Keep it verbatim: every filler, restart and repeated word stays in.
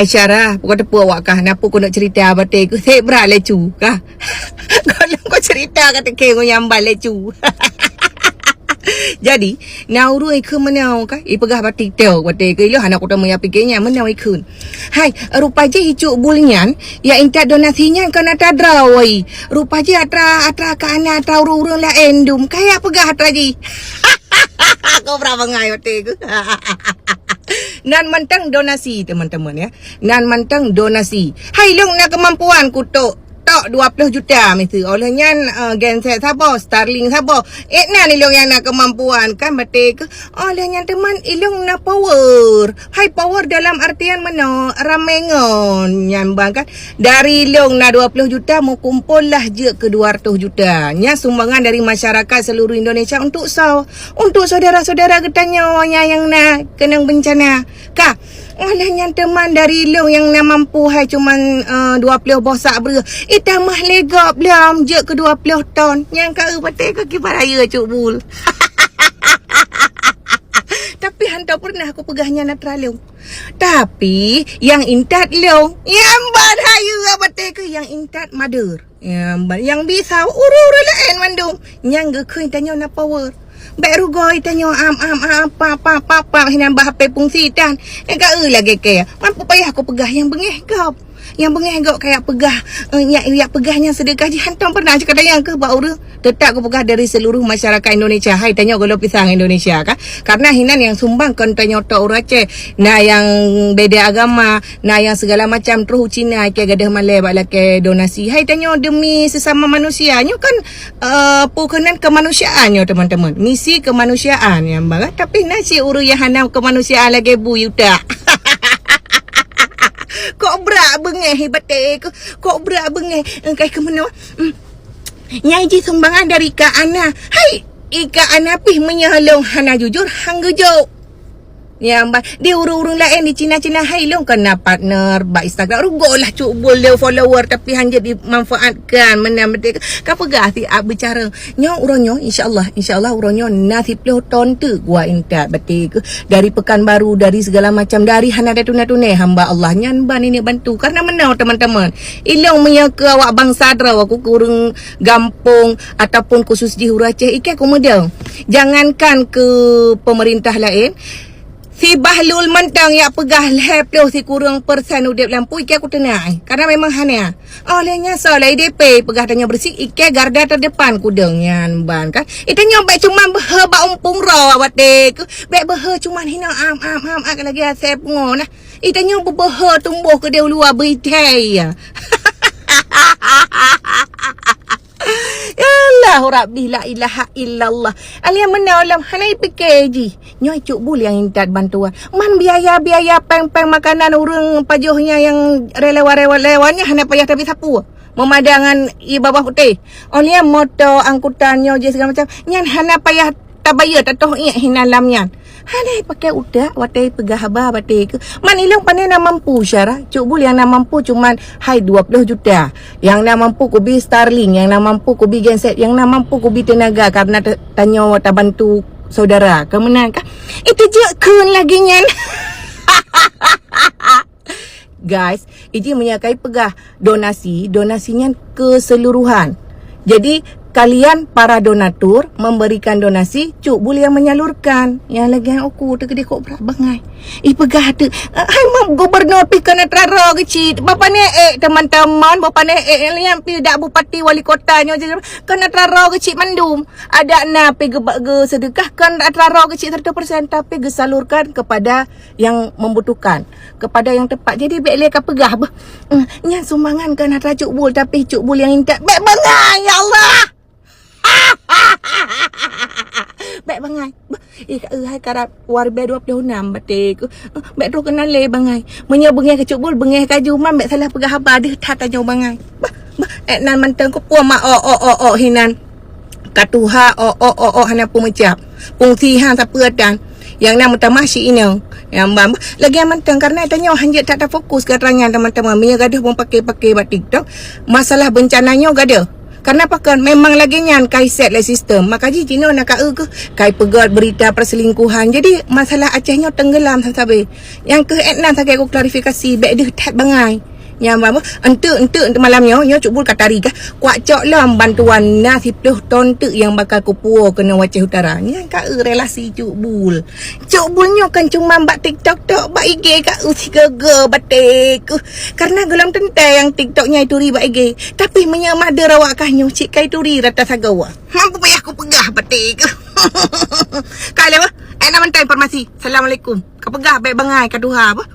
Syarah, pukon teupeu awak kah, na peue keuneuk cerita batée keuh, seb brat lé cu kah. Gohlom kau cerita ka teuke ngon nyamban lé cu. Jadi, na ureuëng ikheun meunoe kah, ipeugah bak TikTok, batée keuh ilong hana kuteumé ya pike nyan meunoe ikheun. Hai, rupa jih icuk bul nyan, ya intat donasi nyan keu nata droe. Rupa jih atra, atra ka ana atra ureuëng-ureuëng laén dum. Kaya peugah atra jih. Kau bra bangai batée keuh. Nan mantang donasi, teman-teman ya. Nan mantang donasi. Hai long na kemampuan kutok tok dua puluh juta misi. Oleh nyan uh, genset saboh, Starlink saboh. Eh nan ilong yang na kemampuan kan batée keuh. Oleh nyan teman ilong na power. Hai power dalam artian meunoe ramé ngon nyan bang kan. Dari long na dua puluh juta meukumpol lah jeuet keu dua ratus juta. Nya sumbangan dari masyarakat seluruh Indonesia untuk so, untuk saudara-saudara geutanyoe nyang na keunong bencana. Ka, oleh nyan teman dari long nyang na mampu hai cuman uh, dua puluh boh sak breuh. Itamah lé gob lom jeuet keu dua puluh ton. Nyang ka eu batée keu kiban raya cuk bul. Tapi hantom pernah aku peugah nyan atra long. Tapi yang intat long, nyang ban hayu batée keuh yang intat mader. Nyang ban yang bisa ureuëng-ureuëng laén mandum. Nyang geukheun tanyoe na power. Bek rugoi tanyoe am am am pap pap pap pap hinan bah H P fungsi tan. Nyang ka eu lagée ke. Mampu payah aku peugah yang bengeh gob. Yang bengeh gob kayak peugah uh, yang, yang peugah yang sedekah jih hantom pernah cakap yang ke bak ureuëng. Tetap kupeugah dari seluruh masyarakat Indonesia. Hai tanyoe golo pisang Indonesia kan. Karena hinan yang sumbang kon tanyoe tok ureuëng Aceh. Na yang beda agama, na yang segala macam terus Cina ke gadah malai bak lakée donasi. Hai tanyoe demi sesama manusia. Nyoe kan uh, pukeunan kemanusiaan nyoe teman-teman. Misi kemanusiaan yang barat tapi na si ureuëng yang hana kemanusiaan lagi bu yuta. Kok brak bengeh batée keuh. Kok brak bengeh. Engkai ke meunoe. Hmm. Nyai jih sumbangan dari Kak Ana. Hai, i Kak Ana pih meunyoe long hana jujur hang geujok. Nyang ba, di ureuëng-ureuëng laén di Cina-Cina hai long kena partner bak Instagram. Rugoe lah cuk bul le follower tapi hana dimanfaatkan meunan beutôi. Ka peugah siat bicara. Nyoe uroe nyoe insya-Allah, insya-Allah uroe nyoe na siploh ton teuk gua intat batée keuh dari Pekanbaru, dari segala macam, dari hana ada tuna-tuna hamba Allah nyan ban ini bantu. Karena meunoe teman-teman. Ilong meunyoe keu awak bangsa droe aku keu ureuëng gampông ataupun khusus jih ureuëng Aceh ikai kumeudeung. Jangankan keu pemerintah laén, si Bahlul mantong yak peugah lhée ploh sikureueng persen udeb lampu ikai kuteunak. Karena memang hana. Oh lheueh nyan soe lé I D P peugah tanyoe beureusi ikai garda terdepan kudeueng nyan ban kan. Itanyoe bek cuma beuhe bak umpung roe watée keuh. Bek beuhe cuma hina am am am ak lagi asai pungo nah. Itanyoe beubehe tumboh keudeh uluwa beutei. Ya Allah Rabbi la ilaha illallah. Alia meunoe lom hana ipike jih. Nyoe cuk bul nyang intat bantuan. Man biaya-biaya péng-péng makanan ureuëng pajoh nyan nyang relawan-relawan nyan hana payah tapi sapu. Meumadangan i babah putéh. Oh nyan moto angkutan nyoe je segala macam. Nyan hana payah tabayeue tatoh iek hinan lam nyan. Hana pakai utak watée peugah haba batée keuh. Man ilong pane na mampu syara. Cuk bul nyang na mampu cuman hai dua puluh juta. Nyang na mampu kubi Starlink, nyang na mampu kubi genset, nyang na mampu kubi tenaga karena tanyoe tabantu saudara. Kemenang kah? Itu je kheun lagi nyan. Guys, iji meunyakai peugah donasi, donasi nyan keseluruhan. Jadi kalian para donatur memberikan donasi, cuk bul nyang menyalurkan. Nyang lagi nyang uku teukeudeh kok brat bangai. Ih peugah tu, hai mam gubernur pih kena teraro kecil. Bapa neek teman-teman, bapa neek yang pih dak bupati wali kota nyoe je kena teraro kecil mandum. Ada na pih geusedekah kena teraro kecil seratus persen tapi geusalurkan kepada yang membutuhkan, kepada yang tepat. Jadi bek lé ka peugah beh. Nyan sumbangan kena teracuk bul tapi cuk bul yang intat bek bangai ya Allah. Bek bangai. Eh ka hai karab warbe dua puluh enam batik. Bek terus kenal lé bangai. Meunyoe bengeh kecuk bul bengeh kaju man bek salah peugah haba deh that tanyoe bangai. Bah, bah, eh nan mantong ku puah mak oh oh oh oh hinan. Ka tuha oh oh oh oh hana pun meucap. Fungsi han sapeue tan. Yang na meutamah si inong. Yang bam lagi mantong karena tanyoe hanjeuet tak tafokus keterangan teman-teman. Meunyoe gadoh bong pakai-pakai bak TikTok, masalah bencana nyoe gadoh. Karena pakon memang lagèe nyan kai set lé sistem. Maka jih jinoe na ka eu keuh kai peugöt berita perselingkuhan. Jadi masalah Aceh nyoe tenggelam sabe-sabe. Nyang keuh Edna sagai ku klarifikasi bèk deuh that bangai. Nyang ba enteuk enteuk malam nyoe nyoe Cuk Bul ka tari kah. Kuak cok lom bantuan na siploh ton teuk nyang bakal kupuo keunoe Aceh Utara. Nyang ka eu relasi Cuk Bul. Cuk Bul nyoe kan cuma bak TikTok tok, bak I G ka eu sigogo baté keuh. Karena gohlom teuntèe nyang TikTok nyang turi bak I G. Tapi meunyoe mader awak kah nyoe cit kai turi rata sagoe. Mampu payah kupeugah baté keuh. Ka lé bah. Edna mantong informasi. Assalamualaikum. Ka peugah bèk bangai ka tuha bah.